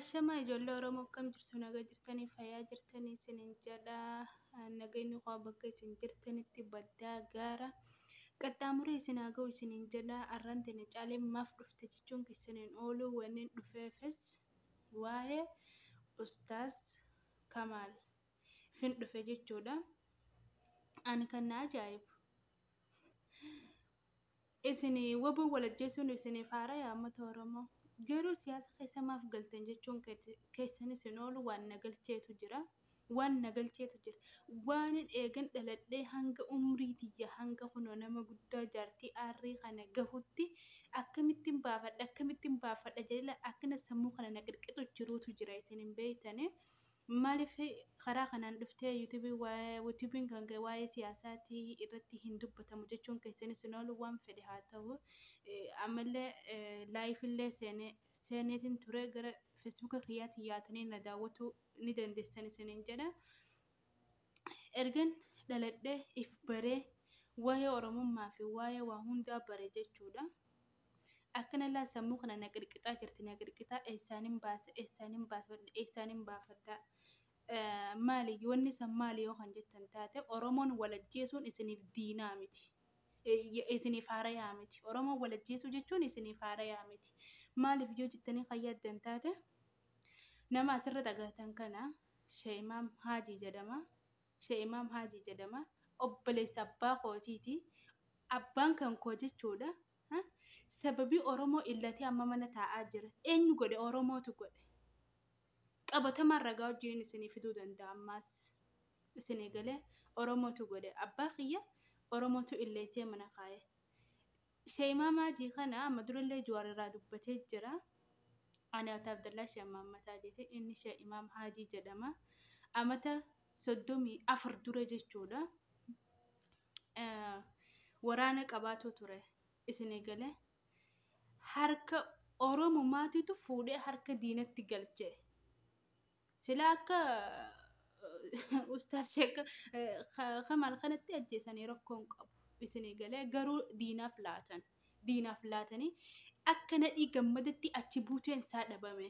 Ashama ijoollee Oromoo, akkam jirtu? Nagaa jirtanii? Fayyaa jirtanii isiniin jedha. Nageenyi koo bakka isin jirtanitti baddaa gaara qaxxaamuree isin haa ga'u isiniin jedha. Arraan tana caaleen maaf dhufte jechuun keessaniin oolu. Wanneen dhufeefis waa'ee Ustaaz Kamaal fin dhufe jechuudha. Ani kan na ajaa'ibu, isin wabuun wal ajjeesuun isiniif haaraya? Uummata Oromoo garuu siyaasa keessa maaf galtan jechuun keessanis hin oolu. Waan na galcheetu jira. Waan na galcheetu jira. Waan eegan dhaladhee hanga umrii tiyya, hanga kunoo nama guddaa jaartii aarrii kana gahutti, akkamittiin baafadha, akkamittiin baafadha jedhee akkana sammuu kana na qirqixu jiruutu jira, isin hin beektani. Maaliif karaa kanaan dhuftee, yuutuubiin kan ka'e waa'ee siyaasaatii irratti hin dubbatamu jechuun keessanis hin oolu. Waan fedhe haa ta'u, ammallee live illee seeneetiin ture, gara feesbuuka kiyyaatiin yaatanii na daawwatuu ni dandeessan isiniin jedha. Ergan dhaladhee if baree, waa'ee Oromummaa fi waa'ee waa hundaa bare jechuudha. Akkana laa sammuu kana na qirqixaa jirti, na qirqixaa. Eessaanin baasa, eessaanin baafadha, eessaanin baafadha? Maali wanni san maali yoo kan jettan taate, Oromoon wal ajjeesuun isiniif diinaa miti. Isiniif haarayaa miti. Oromoon wal ajjeesuu jechuun isiniif haarayaa miti. Maaliif yoo jettanii kan yaaddan taate, nama asirratti agartan kana Shee'imaam Haajii jedhama. Shee'imaam Haajii jedhama. Obboleessa abbaa kootiiti. Abbaan kan koo jechuudha. Sababii Oromoo illatee amma mana taa'aa jira. Eenyu godhe? Oromootu godhe. Qabatamaan ragaa wajjin isinii fiduu danda'a ammaas. Isinii galee? Oromootu godhe. Abbaa kiyya Oromootu illeessee mana kaa'e. Shee'imaam Haajii kana amma durallee Jawaar irraa dubbatee jira. Ani Ata Abdallaa Sheekh Mahammad Haajiiti. Inni Sheekh Imaam Haajii jedhama. Amata 34 dura jechuudha. Waraana qabaatu ture. Isinii galee? Harka Oromumaatitu fuudhee harka diinatti galche. Sila akka Ustaaz Sheekh Kamaal kanatti ajjeesanii rakkoon qabu. Isinii galee? Garuu diinaaf laatan. Diinaaf laatanii akka Nadhii Gammadatti achi buuteen isaa dhabame.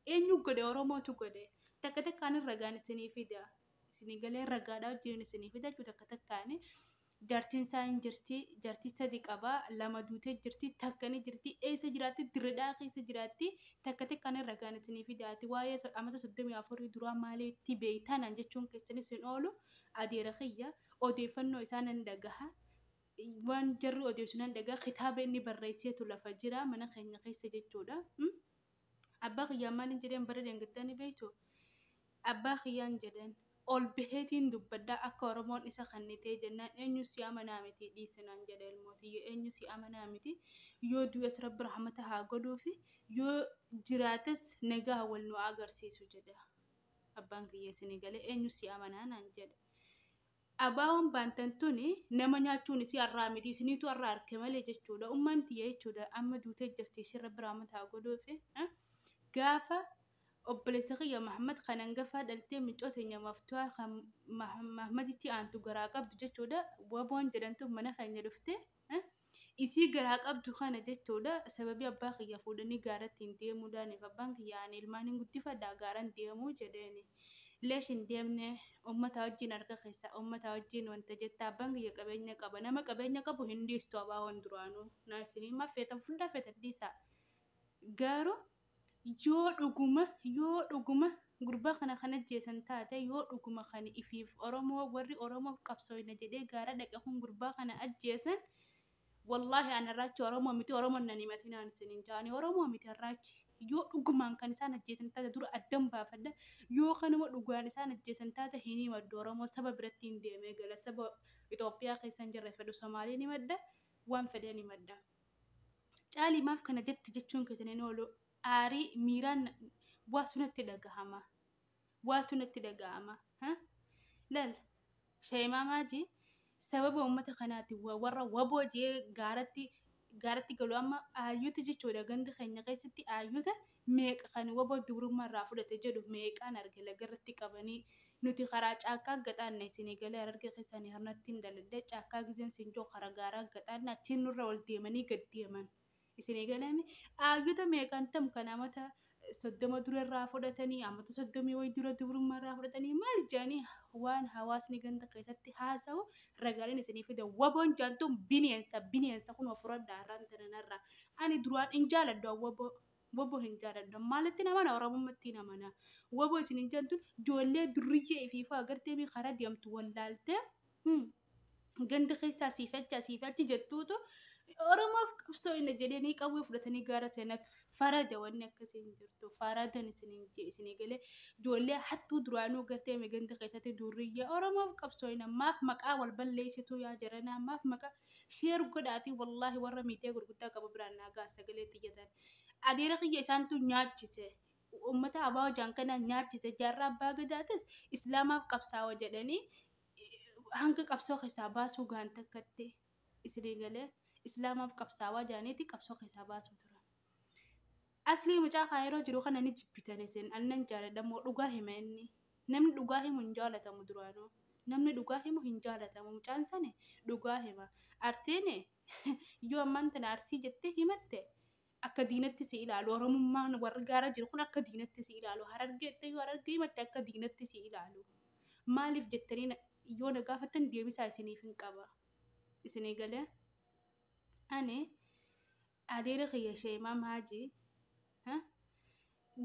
Eenyu godhe? Oromootu godhe. Takka takkaan ragaan isinii fida. Isinii galee? Ragaadhaa wajjin isinii fida jechuudha takka takkaan. Jaartiin isaa hin jirti. Jaartii sadi qaba. Lama duutee jirti. Takka ni jirti. Eessa jiraatti? Dirredhaa keessa jiraatti. Takka takkaan ragaan isinii fidaati. Waa'ee amata 34 duraa maaliitti beektan jechuun keessanis hin oolu. Adeera kiyya odeeffannoo isaa nan dhagaha. Waan jarri odeessu nan dhagaha. Kitaaba inni barreesseetu lafa jira mana keenya keessa jechuudha. Abbaa kiyyaan maaliin jedheen bara deengittaa ni beektu? Abbaa kiyyaan jedheen, ol baheetiin dubbadhaa akka Oromoon isa kannitee jennaan, eenyu si amanaa miti, dhiisinaan jedhe. Ilmootiyyo, eenyu si amanaa miti, yoo du'es Rabbi rahmata haa godhuufi, yoo jiraates nagaa wal nu agarsiisu jedha. Abbaan kiyya, isinii galee? Eenyu si amanaa naan jedhe. Abaawoon baantan tuni nama nyaachuun isii har'aa miti, isiniitu har'aa arke malee jechuudha. Ummaan tiyya jechuudha amma duutee jirti, isheen Rabbi rahmata haa godhuufi. Gaafa obboleessa kiyya Mahammad kan hangafaa dhaltee, mucoo teenya Maftuhaa kan Mahammaditti aantu garaa qabdu jechuudha. Waboon jedhamtu mana keenya dhufte, isii garaa qabdu kana jechuudha. Sababii abbaa kiyya fuudhanii gaaratti hin deemuudhaaniif, abbaan kiyya ani ilmaan hin guddifadha, gaaran deemuu jedheeni. Leesh hin deemne, uummata wajjin harka keessa uummata wajjin wanta jetta. Abbaan kiyya qabeenya qaba, nama qabeenya qabu hin dhiistu abaawoon duraanuu. Na isinii ma feetan fudhaa, feetan dhiisaa. Garuu yoo dhuguma gurbaa kana kan ajjeesan taate, yoo dhuguma kan ifiif Oromoo, warri Oromoof qabsooyna jedhee gaara dhaqe kun gurbaa kana ajjeesan, wallaahi ani harraachi Oromoo miti. Oromoon nan himatinaan isiniin jedhani, Oromoo miti harraachi. Yoo dhugumaan kan isaan ajjeesan taate dura addan baafadha. Yoo kanuma dhugaan isaan ajjeesan taate hin himaddu Oromoo, saba biratti hin deemee gala. Saba Itoophiyaa keessa hin jirre fedhu Somaaliin himadha, waan fedheen himadha. Caalii maaf kana jetti jechuun keessan hin oolu. Aarii miiraan waatu natti dhagahama. Waatu natti dhagahama. Lal Sheemaa Maajii sababa uummata kanaati warra waboo jee gaaratti gaaratti galu. Amma aayyuuta jechuudha, ganda keenya keessatti aayyuuta meeqa kan waboo dubrummaa irraa fudhate jedhu meeqaan arge lagarratti qabanii. Nuti karaa caakkaa gaxaanne, isinii galee? Hararge keessanii harnatti hin daladhe. Caakkaa gizeen siinjoo karaa gaaraa gaxaanne, achiin nurra ol deemanii gad deeman, isinii galeemi? Aayyuuta meeqaan tam kan amata 30 dura irraa fudhatanii, amata 30 wayii dura dubrummaa irraa fudhatanii maal jedhanii waan hawaasni ganda keessatti haasa'u ragaaleen isinii fida. Waboon jaantuun bineensa, bineensa kun furadhaa har'aan tanarraa. Ani duraan hin jaaladhu waboo. Waboo hin jaaladhu. Maalitti namana? Oromummaatti namana. Waboo isin hin jaantuun ijoollee durriyyee ifiifaa agartee karaa deemtu wallaaltee ganda keessaa siifacha siifachi jettuutu Oromoof qabsoo inni jedhanii qawwee fudhatanii gaara seenaa farada wanni akkasii hin jirtu. Faradan isinii galee ijoollee hattuu duraanuu gartee ganda keessatti durriyyee Oromoof qabsoo inni maaf maqaa wal balleessitu yaa jaranaa, maaf maqaa sheer godhaatii wallaahi warra miidiyaa gurguddaa qabu biraan naagaa sagalee xiyyatan. Adeera kiyya isaantu nyaachise. Uummata abaa hojaan kana nyaachise. Jaarraa abbaa gadaatis islaamaaf qabsaawa jedhanii hanga qabsoo keessaa baasuu gaan takkatti isinii galee islaamaaf qabsaawaa jedhaniiti qabsoo keessaa baasuu turan. Aslii mucaa kaayiroo jiru kana ni jibbitan isin, annan jaaladha moo dhugaa hima inni. Namni dhugaa himu hin jaalatamu duraanuu. Namni dhugaa himu hin jaalatamu. Mucaan sani dhugaa hima. Arsiin yoo ammaan tana arsii jettee himatte akka diinatti si ilaalu. Oromummaan warri gaara jiru kun akka diinatti si ilaalu. Harargee jettee yoo harargee himatte akka diinatti si ilaalu. Maaliif jettanii yoo na gaafattan deebisaa isiniif hin qaba. Isinii galee ani adeera kiyya Sheemaa Haajii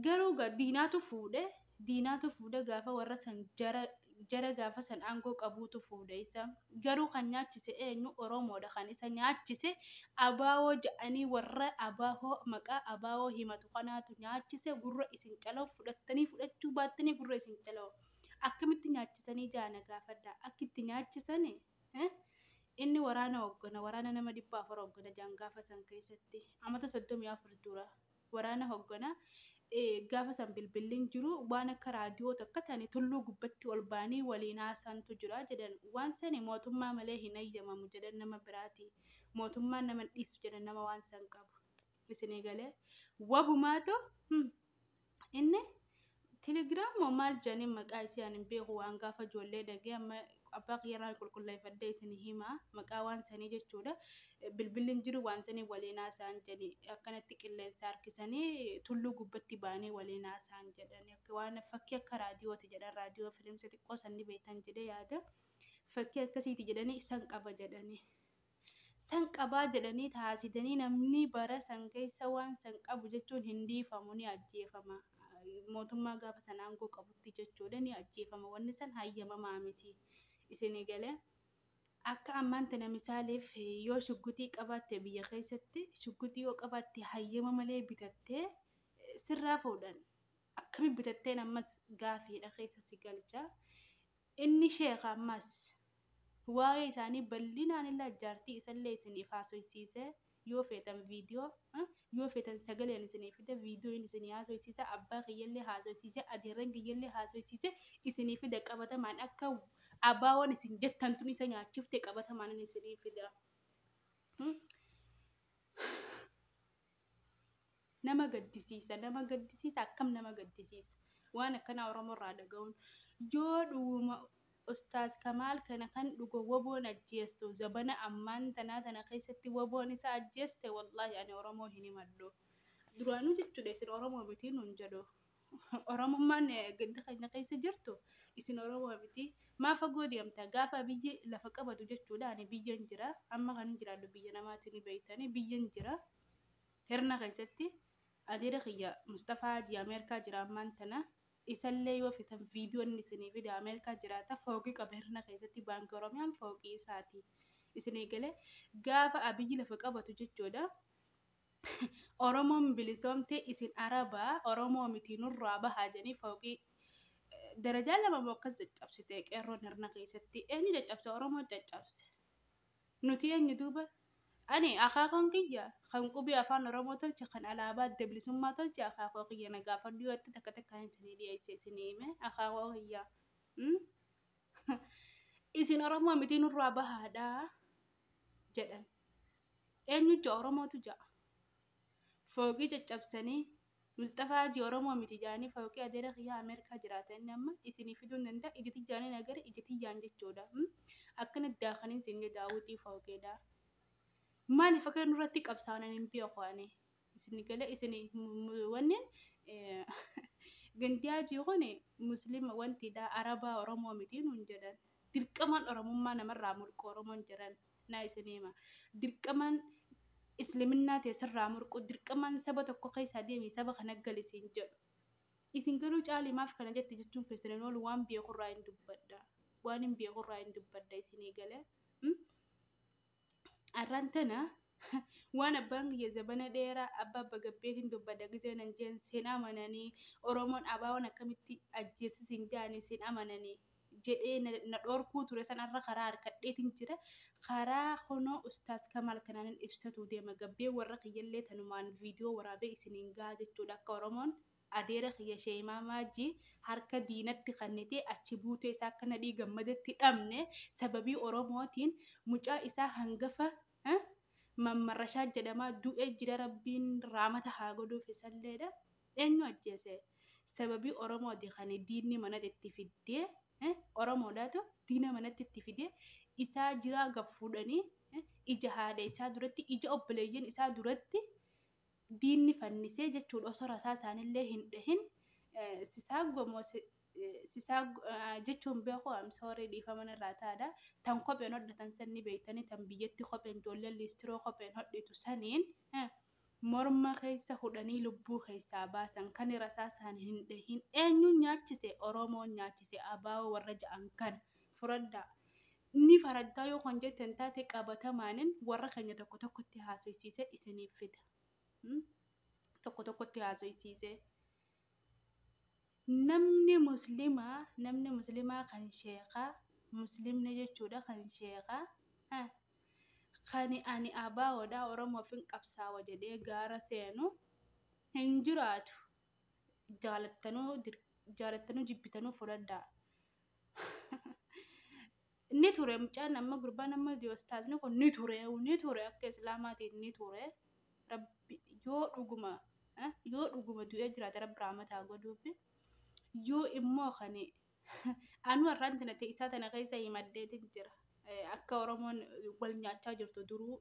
garuu diinaatu fuudhe, diinaatu fuudhe gaafa warra san jara gaafa san aangoo qabuutu fuudhe isa. Garuu kan nyaachise eenyu? Oromoodha. Kan isa nyaachise abaawoo jedhanii warra abaawoo maqaa abaawoo himatu kanaatu nyaachise. Gurra isin calawu fudhattanii fudhachuu baattanii gurra isin calawu. Akkamitti nyaachisanii jaana gaafadha. Akka itti nyaachisani inni waraana hoggana, waraana nama 400 hoggana jaan gaafa san keessatti amata 34 dura waraana hoggana. Gaafa san bilbilliin jiru waan akka raadiyoo takka tani tulluu gubbatti ol baanii waliin haasaantu jira jedhan. Waan sani mootummaa malee hin hayyamamu jedhan, nama biraati. Mootummaan nama dhiisu jedhan nama waan san qabu. Isinii galee wabumaatu inni telegiraam moo maal jedhanii maqaa isii ani hin beeku, waan gaafa ijoollee dhagee amma abbaa kiyyarraa qulqulleeffadhee isin hima maqaa waan sanii jechuudha. Bilbilli hin jiru waan sanii waliin haasa'an jedhanii akkanatti qilleensa harkisanii tulluu gubbatti baanii waliin haasa'an jedhanii akka waan fakkii akka raadiyooti jedhan, raadiyoo filimsa xiqqoo sanni beektan jedhee yaada. Fakkii akkasiiti jedhanii san qaba jedhanii. San qabaa jedhanii taasisanii namni bara san keessa waan san qabu jechuun hin dhiifamu, ni ajjeefama. Mootummaa gaafa san aangoo qabutti jechuudha ni ajjeefama. Wanni san hayyamamaa miti. Isinii galee akka ammaan tana misaaliif yoo shugguxii qabaatte, biyya keessatti shugguxii yoo qabaatte hayyama malee bitattee sirraa fuudhan. Akkamitti bitatteen ammas gaafiidha keessa si galcha. Inni sheeka ammas waa'ee isaanii bal'inaan illee jaartii isallee isiniif haasofsiise. Yoo feetan viidiyoo, yoo feetan sagaleen isinii fida, viidiyoon isinii haasofsiisa, abbaa kiyyallee haasofsiise, adeerran kiyyallee haasofsiise isinii fida, qabatamaan akka abaawoon isin jettan tun isa nyaachifte qabatamaan isinii fida. Nama gaddisiisa, nama gaddisiisa, akkam nama gaddisiisa. Waan akkanaa Oromoo irraa dhaga'uun yoo dhuguma Ustaaz Kamaal kana kan dhugo waboon ajjeestu zabana ammaan tanaa tana keessatti waboon isa ajjeeste, wallaahi ani Oromoo hin himadhu. Duraanuu jechuudha isin Oromoo miti nuun jedhu. Oromummaan ganda keenya keessa jirtu isin Oromoo miti. Maa fagoo deemta? Gaafa biyyi lafa qabatu jechuudha ani biyyan jira. Amma kan hin jiraadhu biyya namaatti ni beektanii biyyan jira. Hirna keessatti adeera kiyya Mustafaa Hajii Ameerikaa jira ammaan tana. Isallee yoo feetan viidiyoon isinii fida, Ameerikaa jiraata, fooqii qaba hirna keessatti, baankii Oromiyaan fooqii isaati. Isinii galee gaafa Abiyyi lafa qabatu jechuudha. Oromoon bilisoomte isin Arabaa Oromoo miti nurraa bahaa jedhanii fooqii darajaa 2 moo akkas caccabsite qeerroon hirna keessatti. Eenyu caccabse? Oromoon caccabse. Nuti eenyu duuba? Ani akaakoon kiyya kan qubee afaan Oromoo tolche, kan alaabaa adda bilisummaa tolche akaakoo kiyya na gaafadhu yoo itti takka takkaan isinii dhiyeesse isinii hime akaakoo kiyya. Isin Oromoo miti nurraa bahaadha jedhan. Eenyu ja'a? Oromootu ja'a. Fooqii caccabsanii Mustafaa Hajii Oromoo miti jedhanii fooqii adeera kiyyaa Ameerikaa jiraata inni amma isinii fiduu hin danda'a, ija tiyyaaniin agare ija tiyyaan jechuudha. Akkana daakanii isin daawwitii fooqeedha. Maaliif akka nurratti qabsaa'an hin beeku ani. Isin galee isin wanneen Gandi Haajii kun Muslima wantidha, Arabaa Oromoo miti nuun jedhan. Dirqamaan Oromummaa namarraa mulqu Oromoon jedhan naa isin hima. Dirqamaan Isliminnaa ta'e sirraa murqu, dirqamaan saba tokko keessaa deemi saba kana gali siin jedhu. Isin garuu Caalii maaf kana jette jechuun keessan hin oolu, waan beekurraa hin dubbadha. Waan hin beekurraa hin dubbadha isinii galee. Arraan tana waan abbaan kiyya zabana dheeraa abba abba gabbeetiin dubbadha gizee nan jeen sin amananii, Oromoon abaawoon akkamitti ajjeessi sin jaanii sin amananii jedhee na dhorkuu ture san arra karaa harkadheetiin jira. Karaa kunoo Ustaaz Kamaal kanaanin ibsatuu deema, gabbee warra kiyyallee tanumaan viidiyoo waraabee isiniin gaha jechuudha, akka Oromoon adeera kiyya Sheeyimaa Maajii harka diinatti kannitee achi buutee isaa akka Nadhii Gammadatti dhabne, sababii Oromootiin mucaa isaa hangafa Mammarrashaa jedhamaa du'ee jira, Rabbiin raamata haa godhuuf isalleedha. Eenyu ajjeese? Sababii Oromooti kan diinni manatti itti fiddee, Oromoodhaatu diina manatti itti fidee isaa jiraa gad fuudhanii ija haadha isaa duratti, ija obboleeyyan isaa duratti diinni fannisee jechuudha, osoo rasaa isaanillee hin dhahin. Sisaaggo moo sisaa jechuun beeku, am sorry, dhiifama irraa taadha. Tan kopheen hodhatan san ni beektanii, tan biyyatti kopheen ijoolleen liistiroo kopheen hodhitu saniin morma keessa hudhanii lubbuu keessaa baasan, kan rasaa isaan hin dhahin. Eenyuun nyaachise? Oromoon nyaachise. Abaa'oo warra ja'an kana furadhaa. Ni faraddaa yoo kan jettan taate, qabatamaanin warra keenya tokko tokkotti haasofsiise isiniif fida. Tokko tokkotti haasofsiise. Namni muslimaa kan sheekaa muslimni jechuudha, kan sheekaa kan ani abaawoodha Oromoof hin qabsaawa jedhee gaara seenu hin jiraatu. Jaalattanuu jaalattanuu jibbitanuu fudhadhaa. Ni ture mucaan amma gurbaan amma ustaazni kun ni ture, ni ture, akka Islaamaatiin ni ture. Rabbi yoo dhuguma du'ee jiraate Rabbi rahmataa godhuufi, yoo immoo kan anu har'aan tana ta'e isaa tana keessa himaddeetiin jira. Akka Oromoon wal nyaachaa jirtu duruu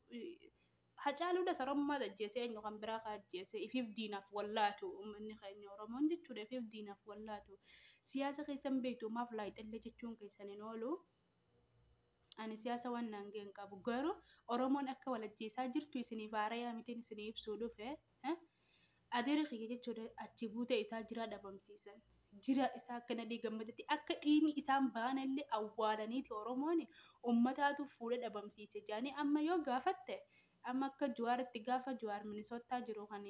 Hacaaluudhas Oromummaa ajjeese, eenyu kan biraa ka ajjeese, ifiif diinaaf wallaatu uummanni keenya Oromoon jechuudha, ifiif diinaaf wallaatu. Siyaasa keessan beektu maaf laayixallee jechuun keessan hin oolu. Ani siyaasa waan naan ga'e hin qabu, garuu Oromoon akka wal ajjeesaa jirtu isiniif haarayaa mitiin isinii ibsuu dhufe. Adeera kiyya jechuudha, achi buutee isaa jiraa dhabamsiisan. Jira isaa akka Nadhii Gammadatti akka dhiigni isaan baanallee awwaalaniiti Oromoon ummataatu fuudhee dhabamsiise jaanii amma yoo gaafatte, amma akka Jawaaritti gaafa Jawaar Minisootaa jiru kan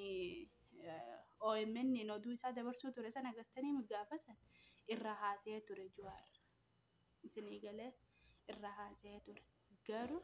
OMN oduu isaa dabarsuu ture sana agartanii, gaafa san irraa haasa'ee ture Jawaar. Isinii galee irraa haasa'ee ture. Garuu